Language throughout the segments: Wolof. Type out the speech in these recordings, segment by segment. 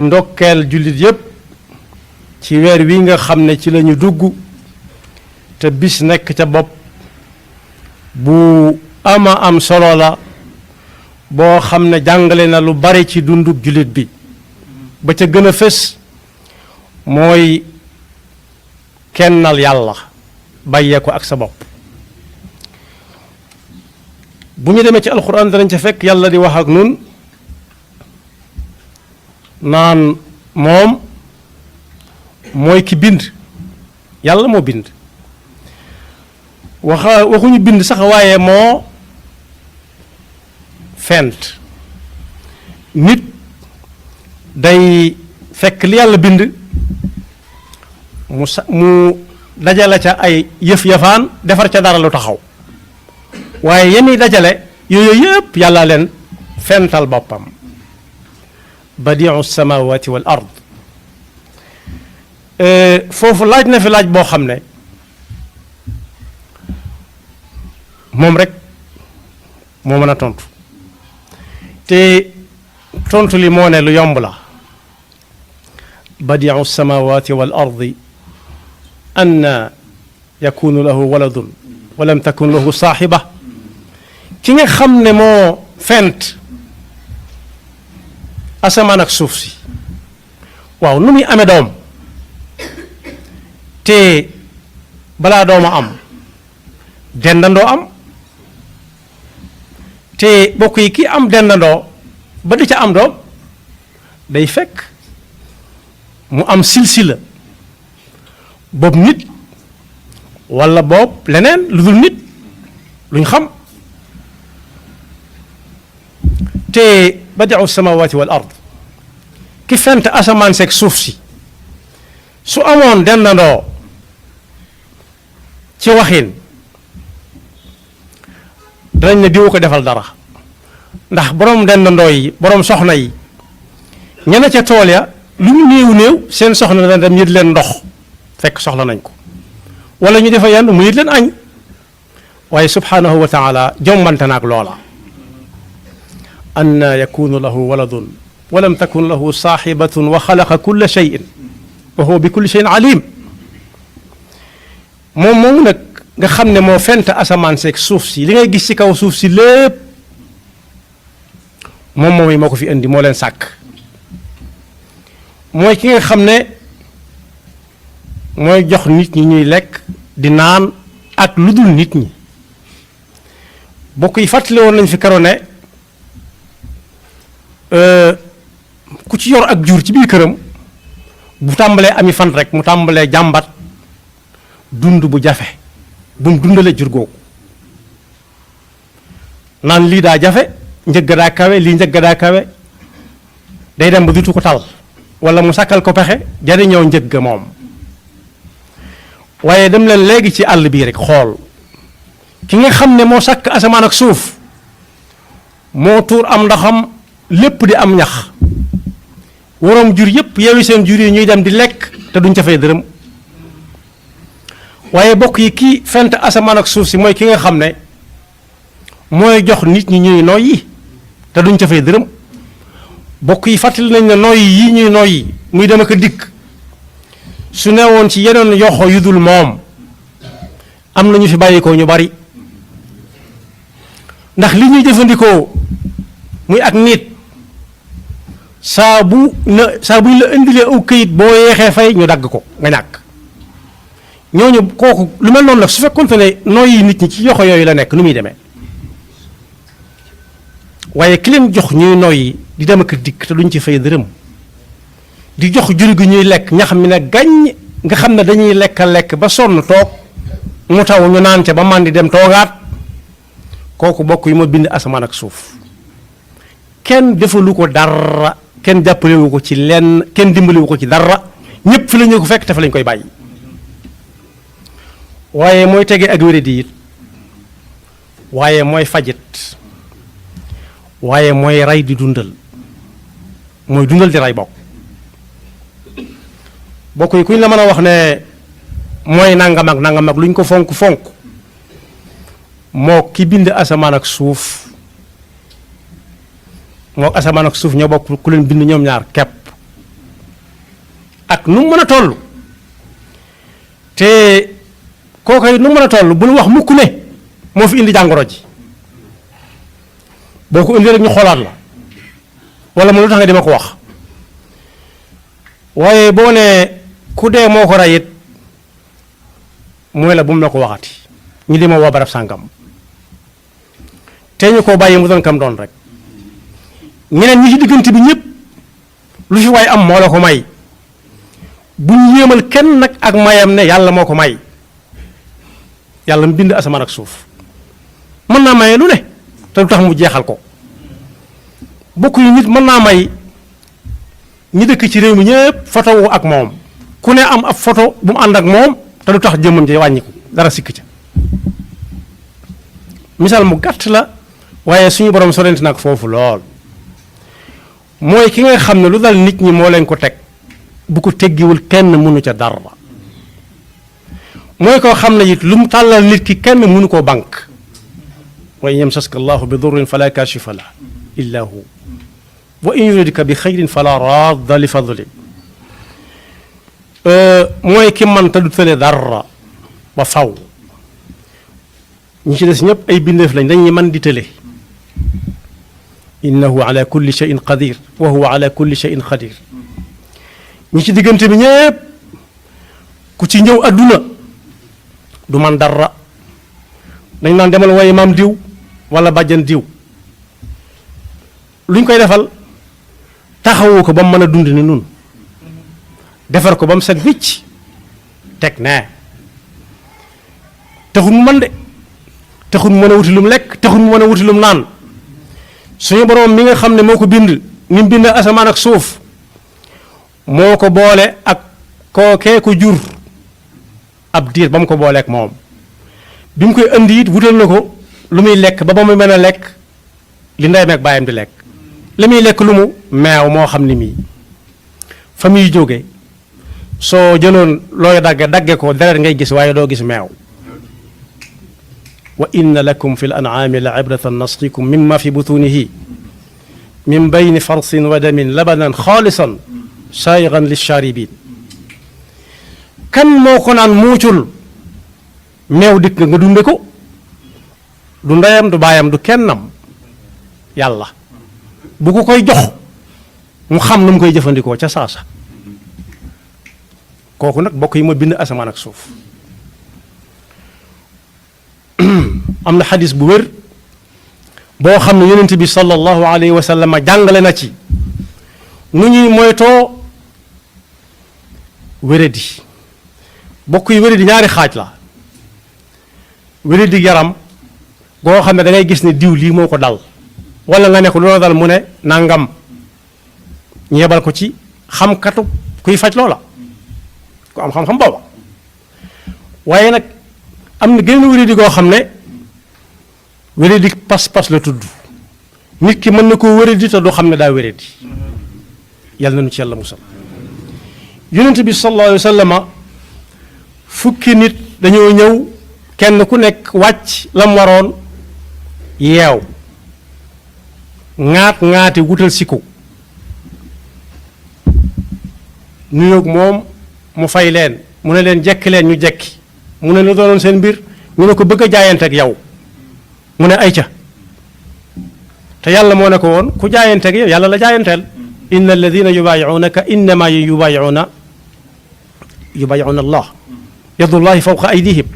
ndokkeel jullit yépp ci weer wi nga xam ne ci lañu dugg te bis nekk ca bopp bu ama am solo la boo xam ne jàngale na lu bari ci dundug jullit bi ba ca gën a fës mooy kennal yàlla bàyyee ko ak sa bopp. bu ñu demee ci alxuraan danañ ca fekk yàlla di wax ak nun naan moom mooy ki bind, yàlla moo bind, waxuñu bind sax waaye moo fent. nit day fekk li yàlla bind mu dajale ca ay yëf-yëfaan defar ca dara lu taxaw, waaye yemi dajale yooyu yëpp yàlla leen fental boppam. badiu samawati wal ard. foofu laaj na fi laaj boo xam ne moom rek moo mën a tontu, te tontu li moo ne lu yomb la. badiu samawati wal ardi anna yakunu lahu waladun wa lam takun lahu saaxiba. ki nga xam ne moo fent asamaan ak suuf si, waaw nu muy amee doom te balaa dooma am dendandoo am, te bokk yi ki am dendandoo ba di ca am doom day fekk mu am silsila boobu nit walla boobu leneen lu dul nit luñ xam. te badiu samawati wal ard ki fent asamaan seeg suuf si su amoon dendandoo ci waxin danañ ne diwu ko defal dara, ndax borom dendandoo yi borom soxna yi ñene ca tool ya lu ñu néew néew seen soxna dana dem yët leen ndox fekk soxla nañ ko, wala ñu defa yenn mu yët leen añ. waaye subhanahu wa taala jombante naag loola. anna yakunu lahu waladun wa lam takun lahu saaxibatun wa xalaqa kulla cheyin wa huwa bi kulli cheyin alim. moom moomu nag nga xam ne moo fent asamaan seeg suuf si, li ngay gis ci kaw suuf si lépp moom moom yi moo ko fi indi, moo leen sàkk. mooy ki nga xam ne mooy jox nit ñi ñuy lekk di naan ak lu dul nit ñi. bokk yi fàttali woon nañ fi karo ne ku ci yor ak jur ci biir këram bu tàmbalee ami fan rek mu tàmbalee jàmbat dund bu jafe bu mu dundalee jur googu, naan lii daa jafe, njëgg daa kawe, lii njëgg daa kawe, day dem ba dutu ko tal wala mu sàkkal ko pexe jariñoo njëgg moom. waaye dem leen léegi ci àll bii rek xool ki nga xam ne moo sàkk asamaan ak suuf, moo tuur am ndaxam lépp di am ñax, waroom jur yëpp yeewi seen jur yi ñuy dem di lekk te duñ ca fay dërëm. waaye bokk yi kii fent asamaan ak suuf si mooy ki nga xam ne mooy jox nit ñi ñuy noyyi te duñ ca fay dërëm. bokk yi fàttali nañ ne noyyi yi ñuy noyyi muy dem ak a dikk su newoon ci yeneen yoxo yu dul moom am na ñu fi bàyyi ko ñu bari, ndax li ñuy jëfandikoo muy ak nit saa buñ la indilee aw këyit boo yeexee fay ñu dagg ko nga ñàkk. ñooñu kooku lu mel noonu nag su fekkoonte ne nooyi nit ñi ci yoxo yooyu la nekk nu muy demee. waaye ki leen jox ñuy noyyi di dem ak dikk te duñ ci fay dërëm, di jox jur gi ñuy lekk ñax mi ne gàññ nga xam ne dañuy lekk ba sonn toog mu taw ñu naan ca ba man di dem toogaat, kooku bokk yi ma bind asamaan ak suuf. kenn defalu ko dara, kenn jàppalewu ko ci lenn, kenn dimbalewu ko ci dara, ñëpp fi la ñu ko fekk te fa lañ koy bàyyi. waaye mooy tege ak wéradi it, waaye mooy fajit, waaye mooy rey di dundal, mooy dundal di rey bokk yi kuñ la mën a wax ne mooy nangam ak luñ ko fonk fonk moo ki bind asamaan ak suuf, moo asamaan ak suuf ñoo bokk ku leen bind ñoom ñaar kepp. ak nu mu mën a toll te kookoy nu mu mën a toll bul wax mukk ne moo fi indi jàngoro ji boo ko indi rek ñu xoolaat la wala mu lu tax nga di ma ko wax waaye boo ne ku dee moo ko rey it mooy la bu mu la ko waxati ñu di ma woo barab sàngam te ñu koo bàyyi mu doon kam doon rek ñeneen ñi ci diggante bi ñëpp lu fi waay am moo la ko may bu ñu yéemal kenn nag ak mayam ne yàlla moo ko may yàlla mu bind asamaan ak suuf mën naa maye lu ne te lu tax mu jeexal ko bokk yi nit mën naa may ñi dëkk ci réew mi ñëpp photo wu ak moom ku ne am ab photo bu mu ànd ak moom te lu tax jëmmam ji wàññiku dara sikk ca misaal mu gàtt la waaye suñu borom sorent nag foofu lool mooy ki nga xam ne lu dal nit ñi moo leen ko teg bu ko teggiwul kenn mënu ca dara mooy koo xam ne it lu mu tàllal nit ki kenn mënu koo bank wa in yamsaska allahu bi durrin fala kashifa la illa hu wa in yuridka bi xayrin fala radda li fadli mooy ki man te du tële dara ba faw ñi ci des ñëpp ay bindeef lañ dañuy man di tële innahu ala kulli shay'in qadir wa huwa ala kulli shay'in qadir ñi ci diggante bi ñëpp ku ci ñëw adduna du man dara dañ naan demal waaye maam diw wala bàjjan diw luñ koy defal taxawu ko ba mu mën a dund ni nun defar ko ba mu set wicc teg nee taxul mu mën de taxul mu mën a wuti lu mu lekk taxul mu mën a wuti lu mu naan suñu borom mi nga xam ne moo ko bind ni mu bind asamaan ak suuf moo ko boole ak kookee ko jur ab diir ba mu ko booleek moom bi mu koy indi it wutal na ko lu muy lekk ba muy mën a lekk li ndey meeg bàyyam di lekk li muy lekk lu mu meew moo xam ni mii fa muy jóge soo jëloon looy dagge ko deret ngay gis waaye doo gis meew wa inna lakum fi l an'aami la ibratan nasqikum mimma fi butunihi min bayni farsin wa damin labanan xaalisan saayigan lishaaribin kan moo ko naan muucul meew dikk nga dunde ko du ndeyam du baayam du kennam yàlla bu ko koy jox mu xam nu mu koy jëfandikoo ca saasa kooku nag bokk yi ma bind asamaan ak suuf am na xadis bu wér boo xam ne yonent bi sallallahu alayhi wa sallam jàngale na ci nu ñuy moytoo wéradi bokk yi wéradi ñaari xaaj la wéradi yaram goo xam ne da ngay gis ne diw lii moo ko dal wala nga ne ko loola dal mu ne nangam ñu yebal ko ci xamkatu kuy faj loola ku am xam-xam booba waaye nag am na genn wéradi goo xam ne wéradi pas-pas la tudd nit ki mën na koo wéradi te du xam ne daa wéradi yàlla na nu ci yàlla musal yonent bi sallallahu alayhi wa sallam fukki nit dañoo ñëw kenn ku nekk wàcc lam waroon yeew ŋaati wutal si ko nuyoog moom mu fay leen mu ne leen jekki leen ñu jekki mu ne lu doonoon seen mbir ñu ne ko bëgg a jaayante ak yow mu ne ayca te yàlla moo ne ko woon ku jaayante ak yow yàlla la jaayanteel inna alladina yubaayi'unaka innama yubaayi'una allah yadullahi fawqa aydihim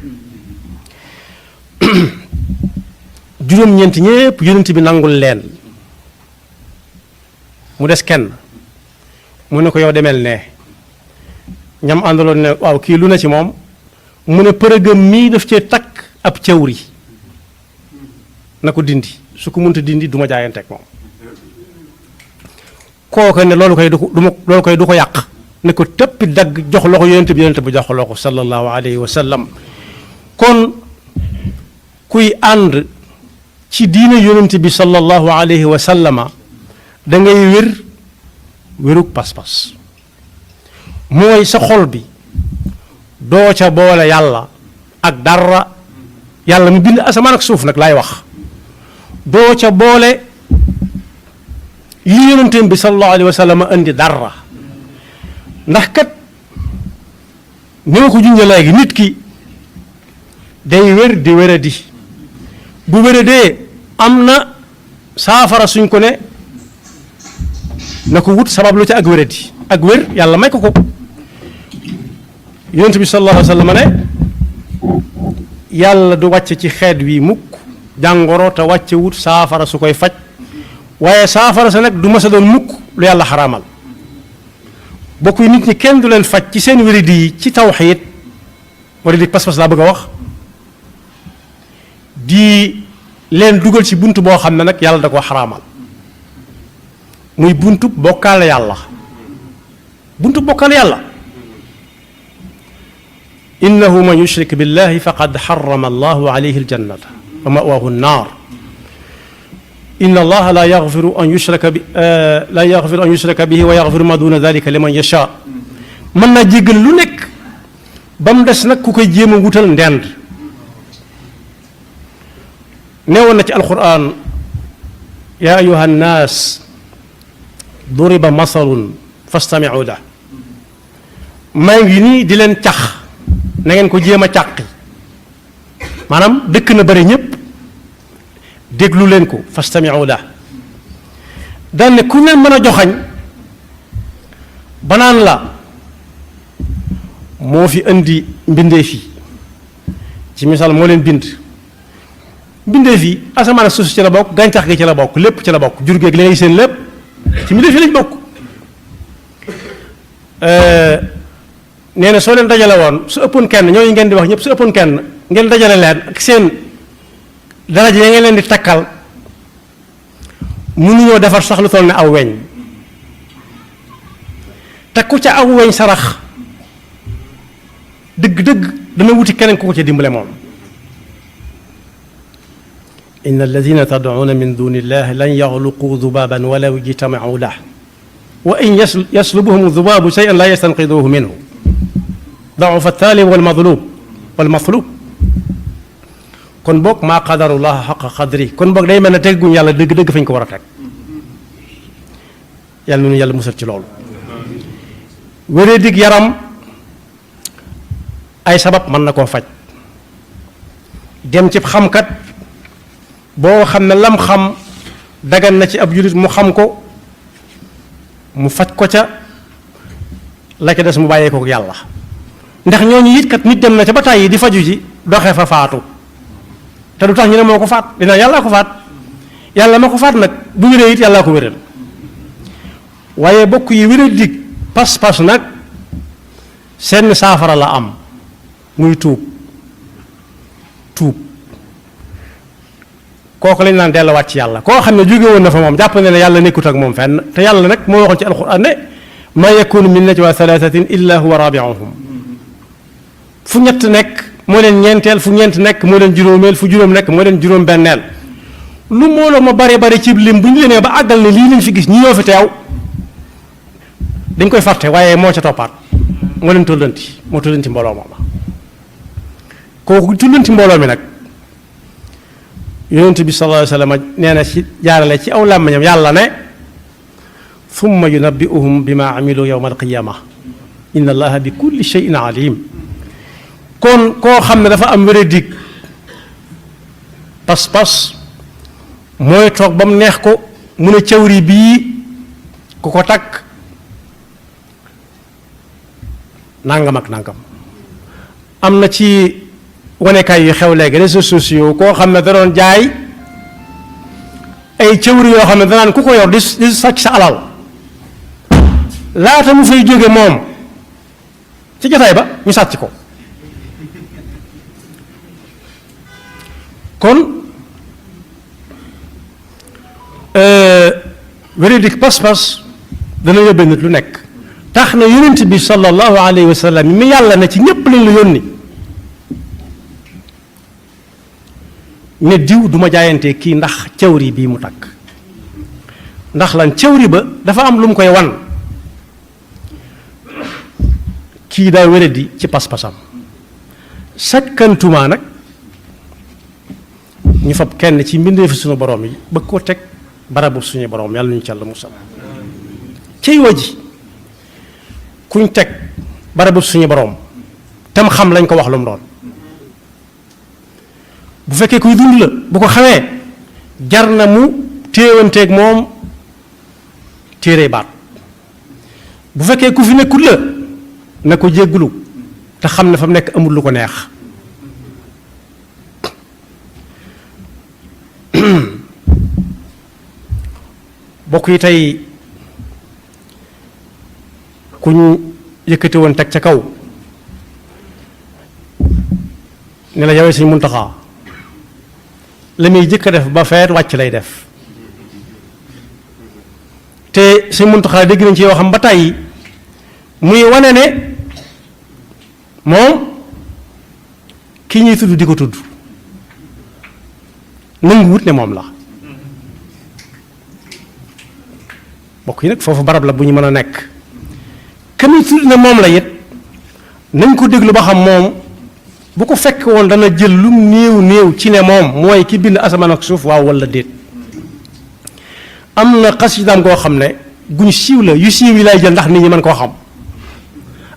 juróom-ñeent ñépp yonent bi nangul leen mu des kenn mu ne ko yow demel ne ñam àndaloon ne waaw kii lu ne ci moom mu ne përëgëm mii daf cee takk ab cawri na ko dindi su ko mënta dindi du ma jaayanteeg moom kooka ne loolu koy du ko yàq ne ko tëppi dagg jox loxo yonent bi jox loxo sallallahu alayhi wa sallam kon kuy ànd ci diine yonent bi sallallahu alayhi wa sallama da ngay wérug pas-pas mooy sa xol bi doo ca boole yàlla ak dara yàlla mu bind asamaan ak suuf nag laay wax doo ca boole li yonenteem bi sallallahu alayhi wa sallam indi dara ndax kat ni ma ko junjee léegi nit ki day wér di wéradi bu wéradee am na saafara suñ ko ne na ko wut sabab lu ci ak wéradi ak wér yàlla may ko ko yonent bi sallallahu alayhi wa sallam ne yàlla du wàcce ci xeet wi mukk jàngoro te wàcce wut saafara su koy faj waaye saafara sa nag du mës a doon mukk lu yàlla xaraamal bokk yi nit ñi kenn du leen faj ci seen wéradi yi ci tawxiid wéradi pas-pas laa bëgg a wax di leen dugal ci bunt boo xam ne nag yàlla da koo xaraamal muy buntu bokkaale yàlla buntu bokkaale yàlla innahu man yushrik billahi faqad xarama allahu alayhi aljannata wa mawaahu nnaar inna allaha la yaxfiru an yushraka bihi wa yaxfiru ma duna dalika liman yasha mën naa jéggal lu nekk ba mu des nag ku koy jéem a wutal ndend neewoon na ci alquran yaa ayuha nnaas duriba masalun fastamiu la maa ngi nii di leen cax na ngeen ko jéem a càqi maanaam dëkk na bëri ñëpp déglu leen ko fastamiu la daan ne ku leen mën a joxañ banaan la moo fi indi mbindeef yi ci misaal moo leen bind mbindeef yi asamaan suuf ci la bokk gàncax gi ci la bokk lépp ci la bokk jur geeg léegi seen lépp ci mbindeef yi lañ bokk nee na soo leen dajale woon su ëppoon kenn ñooñu ngeen di wax ñëpp su ëppoon kenn ngeen dajale leen ak seen daraja ya ngeen leen di takkal mënuñoo defar sax lu toll ne aw weñ te ku ca aw weñ sarax dëgg-dëgg dana wuti keneen ku ko ca dimbale moom inna alladina tad'una min duni illahi lan yaxluqu dubaban walaw ijtamau lah wa in yaslubuhum dubabu shay'an la yastanqiduhu minhu da'ufa at-talib wal matlub kon boog maa qadarullah xaqa qadri kon boog day mel ne tegguñ yàlla dëgg-dëgg fañ ko war a teg yàlla nu yàlla musal ci loolu wéree dig yaram ay sabab mën na koo faj dem ci xamkat boo xam ne lam xam dagan na ci ab jullit mu xam ko mu faj ko ca la ca des mu bàyyee ko yàlla ndax ñooñu it kat nit dem na ca ba tàyyi di faju ji doxee fa faatu te du tax ñu ne moo ko faat dina yàllaa ko faat yàlla ma ko faat nag bu wéree it yàllaa ko wéral waaye bokk yi wéree dig pas-pas nag seen saafara la am muy tuub kooku lañ naan delluwaat ci yàlla koo xam ne jóge woon na fa moom jàpp ne ne yàlla nekkut ak moom fenn te yàlla nag moo waxoon ci alquran ne ma yakunu min najwa thalathatin illa huwa rabi'uhum fu ñett nekk moo leen ñeenteel fu ñeent nekk moo leen juróomeel fu juróom nekk moo leen juróom benneel lu mbooloo ma bare bare ci lim bu ñu lemee ba àggal ne lii lañ fi gis ñi ñoo fi teew dañ koy fàtte waaye moo ca toppaat moo leen tollanti mbooloo mooma kooku tullanti mbooloo mi nag yonent bi sallallahu alayhi wa sallam nee na ci jaarale ci aw làmmiñam yàlla ne thumma yunabbi'uhum bima amilu yawma alqiyama inna allaha bi kulli shay'in alim kon koo xam ne dafa am wéradig pas-pas mooy toog ba mu neex ko mu ne cawri bii ku ko takk nangam ak nangam am na ci wanekaay yu xew léegi réseaux sociaux koo xam ne da doon jaay ay cawri yoo xam ne danaan ku ko yor di sàcc sa alal laata mu fay jóge moom ci jotaay ba ñu sàcc ko kon wéridik pas-pas dana yóbbee nit lu nekk tax na yonent bi sallallahu alayhi wa sallam mi yàlla na ci ñépp lañ la yónni ne diw du ma jaayantee kii ndax cawri bii mu takk ndax lan cawri ba dafa am lu mu koy wan kii daa wéradi ci pas-pasam sakkantuma nag ñu fab kenn ci mbindeefi suñu borom yi bëgg ko teg barabu suñu borom yàlla ñu ci Yàlla musal cey waji kuñ teg barabu suñu borom tam xam lañ ko wax lu mu doon bu fekkee kuy dund la bu ko xamee jar na mu téewanteeg moom téere baat bu fekkee ku fi nekkul la na ko jéggulu te xam ne fa mu nekk amul lu ko neex bokk yi tey ku ñu yëkkati woon teg ca kaw ne la yawee Sëñ Muntaxa la muy jëkk a def ba feet wàcc lay def te Sëñ Muntaxa dégg nañ ci yoo xam ba tàyyi muy wane ne moom ki ñuy tudd di ko tudd nanguwut ne moom la bokk yi nag foofu barab la bu ñu mën a nekk ka muy tudd ne moom la it nañ ko déglu ba xam moom bu ko fekk woon dana jël lu néew néew ci ne moom mooy ki bind asamaan ak suuf waaw walla déet am na xasidaam goo xam ne guñ siiw la yu siiw yi lay jël ndax nit ñi mën koo xam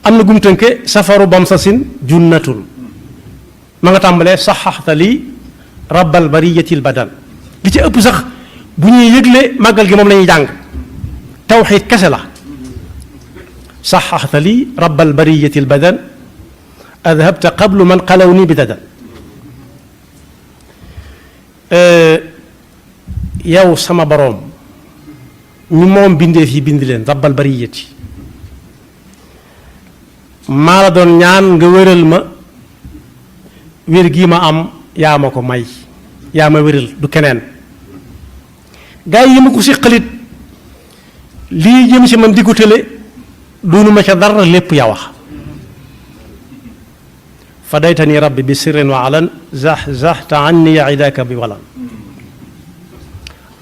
am na gum tënke safaru bamsasin junnatun ma nga tàmbalee saxaxta li rabbal bariyatil badan li ci ëpp sax bu ñuy yëgle màggal gi moom la ñuy jàng tawxiid kese la saxaxta li rabbal bariyatil badan adhabta qablu man xalaw ni bi dadan yow sama boroom ñu moom bindeef yi bind leen rabbal bariyati maa la doon ñaan nga wéral ma wér gii ma am yaa ma ko may yaa ma wéral du keneen gaa yi ma ko si xalit lii jëm si man di ko tële doonu ma ca dara lépp yaa wax fadaytani rabbi bi sirrin wa alan zaxzaxta anni yaidaka bi walan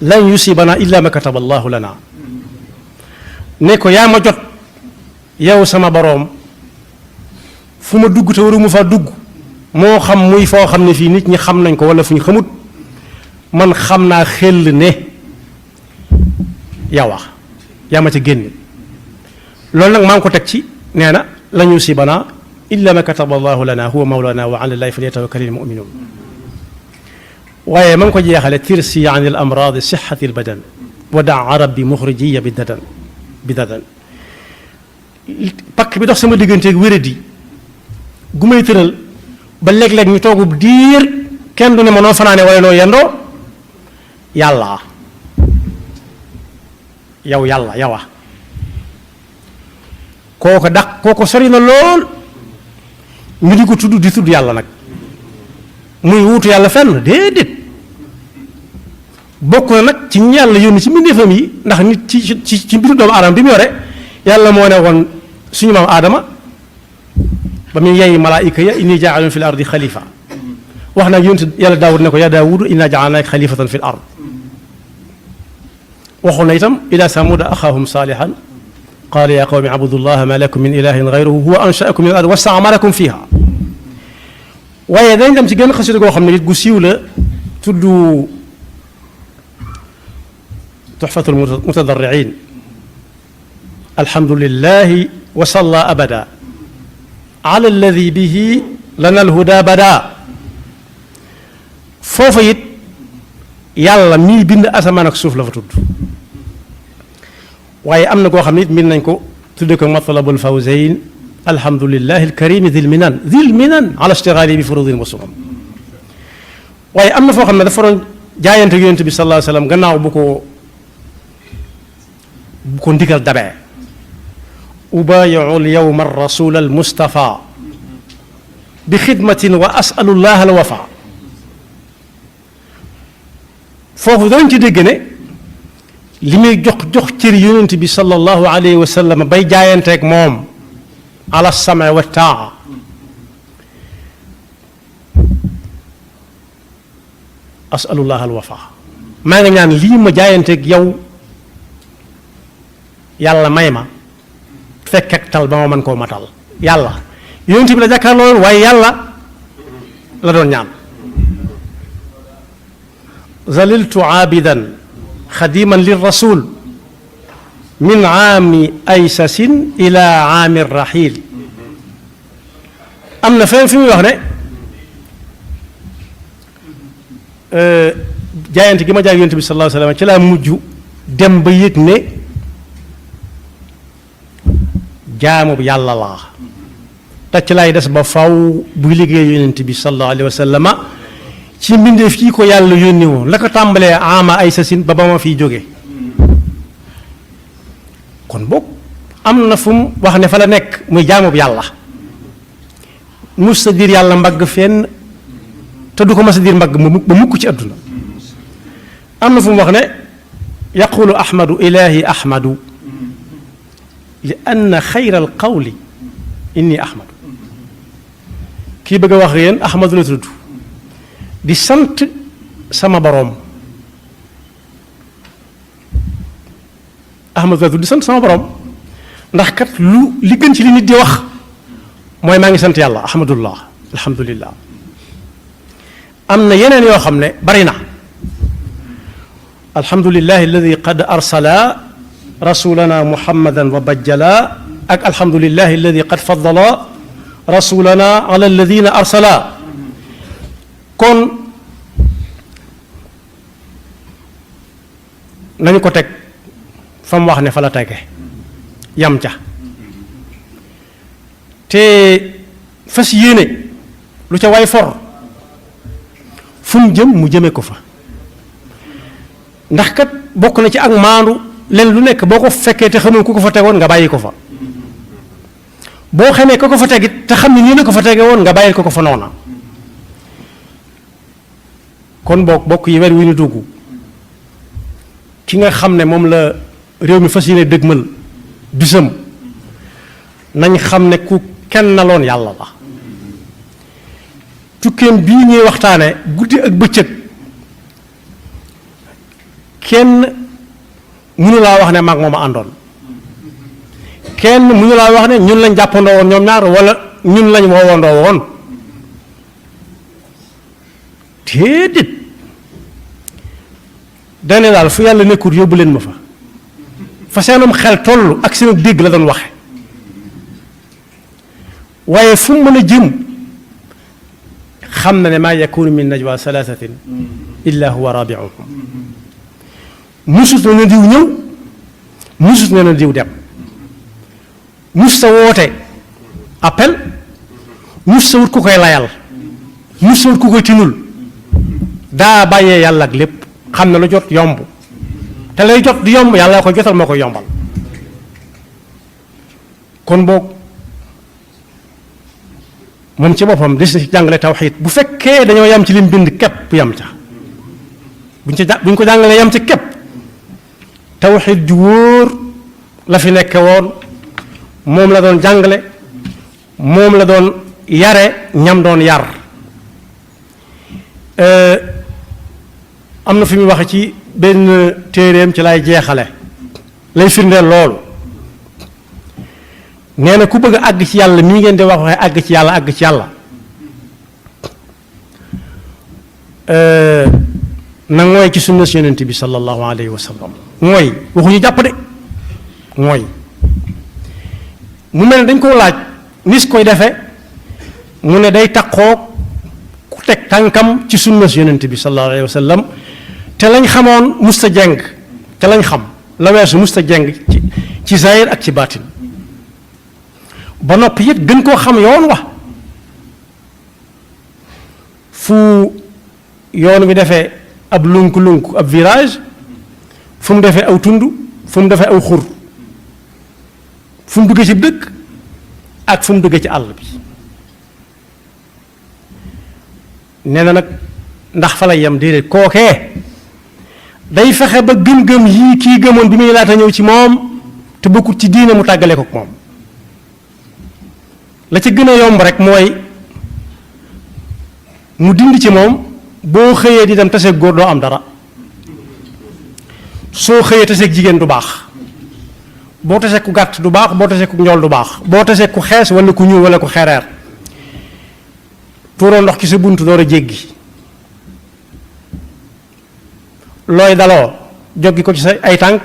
lan yusibana illa ma kataba allahu lana ne ko yaa ma jot yow sama boroom fu ma dugg te waru mu fa dugg moo xam muy foo xam ne fii nit ñi xam nañ ko wala fu ñu xamut man xam naa xel ne yaa wax yaa ma ca génne loolu nag maa ngi ko teg ci nee na lan yusibana illa ma kataba allahu lana huwa mawlana wa ala llahi falyatawakkalil mu'minun waaye ma ngi ko jeexale tirsi an al amradi sixati al badan wa daa rabbi muxrijiya bi dadan pakk bi dox sama digganteeg wéradi gu may tëral ba léeg-léeg ñu toogub diir kenn du ne ma noo fanaane wala noo yendoo yàlla yow yàlla yowa kooko daq kooko sori na lool ñu di ko tudd di tudd yàlla nag muy wuutu yàlla fenn déedéet bokk na nag ci ñi yàlla yónni ci mbindeefam yi ndax nit ci mbiru doomu aadama bi mu yore yàlla moo ne woon suñu maam aadama ba muy yey malaayika ya inni jaalun fi l ardi xalifa wax nag yonent yàlla daawud ne ko yaa daawudu inna jaalnaaka xalifatan fi l ard waxoon na itam ila samuda axaahum saalihan qaala yaa qawmi abudullaha ma lakum min ilahin gayruhu huwa anshaakum min al ard wastaamarakum fiha waaye dañ dem ci gën xasida goo xam ne it gu siiw la tudd tuxfatul mutadarriin alhamdulillahi wa salla abada ala alladi bihi lana alhuda bada foofa it yàlla mii bind asamaan ak suuf la fa tudd waaye am na koo xam ne it min nañ ko tudde ko matlabul fawzayn alhamdulillahi alkarimi dil minan ala ishtigali bi furudin wa sunam waaye am na foo xam ne dafa doon jaayante yonent bi sallallahu alayhi wa sallam gannaaw bu ko ndigal dabee ubayiu alyawma arrasul almustafa bi xidmatin wa asalu llah alwafa foofu danañ ci dégg ne li muy jox cër yonent bi sallallahu alayhi wa sallam bay jaayanteeg moom ala sama wa taa asalullah alwafa maa ngi ñaan lii ma jaayanteeg yow yàlla may ma fekk ak tal ba ma mën koo matal yàlla yonent bi la jàkkaarloo waaye yàlla la doon ñaan zaliltu aabidan xadiman lirrasul min aami aysasin ila aami rahil am na fenn fi muy wax ne jaayante gi ma jaay yonent bi sallallahu alayhi wa sallam ci laa mujj dem ba yëg ne jaamu yàlla laa te ci laay des ba faw buy liggéey yonent bi sallallahu alayhi wa sallam ci mbindeef yi ko yàlla yónni woon la ko tàmbalee ama ay sasin ba ma fiy jóge kon boog am na fu mu wax ne fa la nekk muy jaamu yàlla mus sa diir yàlla mbagg fenn te du ko mas a diir mbagg ba mukk ci àdduna am na fu mu wax ne yaqulu ahmadu ilahi ahmadu li anna xayra al qawli inni ahmadu kii bëgg a wax yéen ahmadu la tudd di sant sama boroom ahmadu la tudd di sant sama boroom ndax kat li gën ci li nit di wax mooy maa ngi sant yàlla ahmadullah alhamdulillah am na yeneen yoo xam ne bari na alhamdulillahi alladi qad arsala rasulana muhammadan wa bajjala ak alhamdulillahi alladi qad faddala rasulana ala alladina arsala kon nañu ko teg fa mu wax ne fa la tege yam ca te fas yéene lu ca way for fu mu jëm mu jëme ko fa ndax kat bokk na ci ak maandu leen lu nekk boo ko fekkee te xamul ku ko fa tegoon nga bàyyi ko fa boo xamee ku ko fa tegit te xam ne nii la ko fa tege woon nga bàyyi ko fa noona kon bokk yi weer wi ñu dugg ki nga xam ne moom la réew mi fas yéene dëgmal bisam nañ xam ne ku kenn naloon yàlla la tukkeem bii ñuy waxtaane guddi ak bëccëg kenn mënu laa wax ne maag moom a àndoon kenn mënu laa wax ne ñun lañ jàppandoo woon ñoom ñaar wala ñun lañ woowandoo woon déedéet dane daal fu yàlla nekkul yóbbu leen ma fa seenum xel toll ak seen dégg la doon waxe waaye fu mu mën a jëm xam na ne maa yakunu min najwa salaasatin illa huwa rabiuhum musut na diw ñëw musut na diw dem mus sa woote appel mus sa wut ku koy layal mus sa wut ku koy tinul daa bàyyee yàlla ak lépp xam na lu jot yomb te lay jot di yomb yàlla ko jotal moo koy yombal kon boog moom ci boppam des na ci jàngale tawxiid bu fekkee dañoo yam ci lim bind képp yam ca buñ ko jàngalee yam ci képp tawxiid ju wóor la fi nekke woon moom la doon jàngale moom la doon yare ñam doon yar am na fi muy waxe ci benn téeréem ci lay jeexale lay firndeel loolu nee na ku bëgg a àgg ci yàlla mii ngeen di wax waxee àgg ci yàlla na ngooy ci sunna si yonent bi sallallahu alayhi wa sallam mooy waxuñu jàpp de mooy mu mel ne dañ koo laaj nis koy defe mu ne day taqoo ku teg tànkam ci sunna si yonent bi sallallahu alayhi wa sallam te lañ xamoon musta jeng te lañ xam la weesu musta jeng ci zahir ak ci baatin ba noppi it gën koo xam yoon wa fu yoon wi defee ab lunk-lunk ab virage fu mu defee aw tund fu mu defee aw xur fu mu duggee ci dëkk ak fu mu duggee ci àll bi nee na nag ndax fa lay yem déedéet kookee day fexe ba gëm-gëm yii kii gëmoon bi muy laata ñëw ci moom te bokkut ci diine mu tàggale ko moom la ca gën a yomb rek mooy mu dindi ci moom boo xëyee di dem taseeg góor doo am dara soo xëyee taseeg jigéen du baax boo taseeg ku gàtt du baax boo taseeg ku njool du baax boo taseeg ku xees wala ku ñuul wala ku xereer tuuroo ndox ci sa bunt door a jéggi looy daloo joggi ko ci sa ay tànk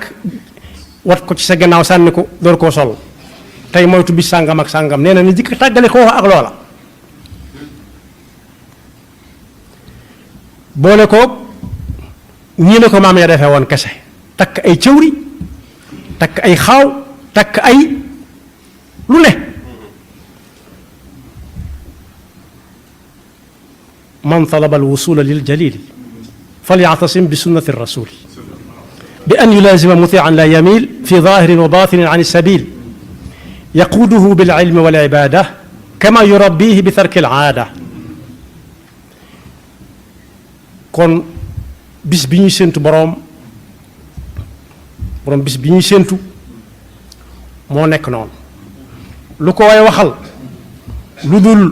wat ko ci sa gannaaw sànni ko door koo sol tey moytu bis sàngam ak sàngam nee na ni jikk tàggale koo ak loola boole ko ñii ne ko maam ya defee woon kese takk ay cëwri takk ay xaaw takk ay lu ne man talaba alwusula liljalili falyactasim bi sunnati rasuli bi an yulazima mutian la yamil fi zahirin wa batinin an sabil yaquuduhu bililmi walibada kama yurabbihi bi tarki alaada kon bis bi ñuy séentu boroom bis bi ñuy séentu moo nekk noonu lu ko way waxal lu dul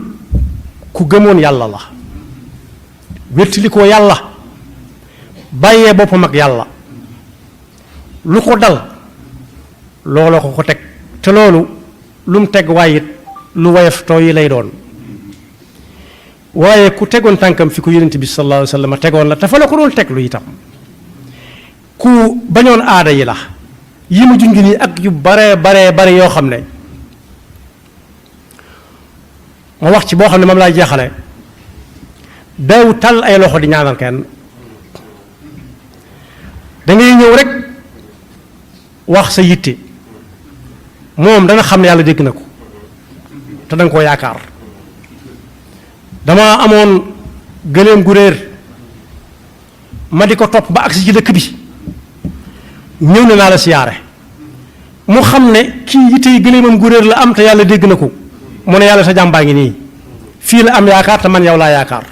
ku gëmoon yàlla la wéttali ko yàlla bàyyee boppam ak yàlla lu ko dal looloo ko teg te loolu lu mu teg waaye it lu woyof tooy lay doon waaye ku tegoon tànkam fi ko yonent bi sallallahu alayhi wa sallam tegoon la te fa la ko doon teg lu itam ku bañoon aada yi la yi ma junj nii ak yu bare yoo xam ne ma wax ci boo xam ne moom laay jeexale daaw tàll ay loxo di ñaanal kenn da ngay ñëw rek wax sa yitte moom dana xam ne yàlla dégg na ko te danga koo yaakaar dama amoon gëléem gu réer ma di ko topp ba agsi ci dëkk bi ñëw ne naa la siyaare mu xam ne kii yitte yi gëléemam gu réer la am te yàlla dégg na ko mu ne yàlla sa jàmbaa ngi nii fii la am yaakaar te man yow laa yaakaar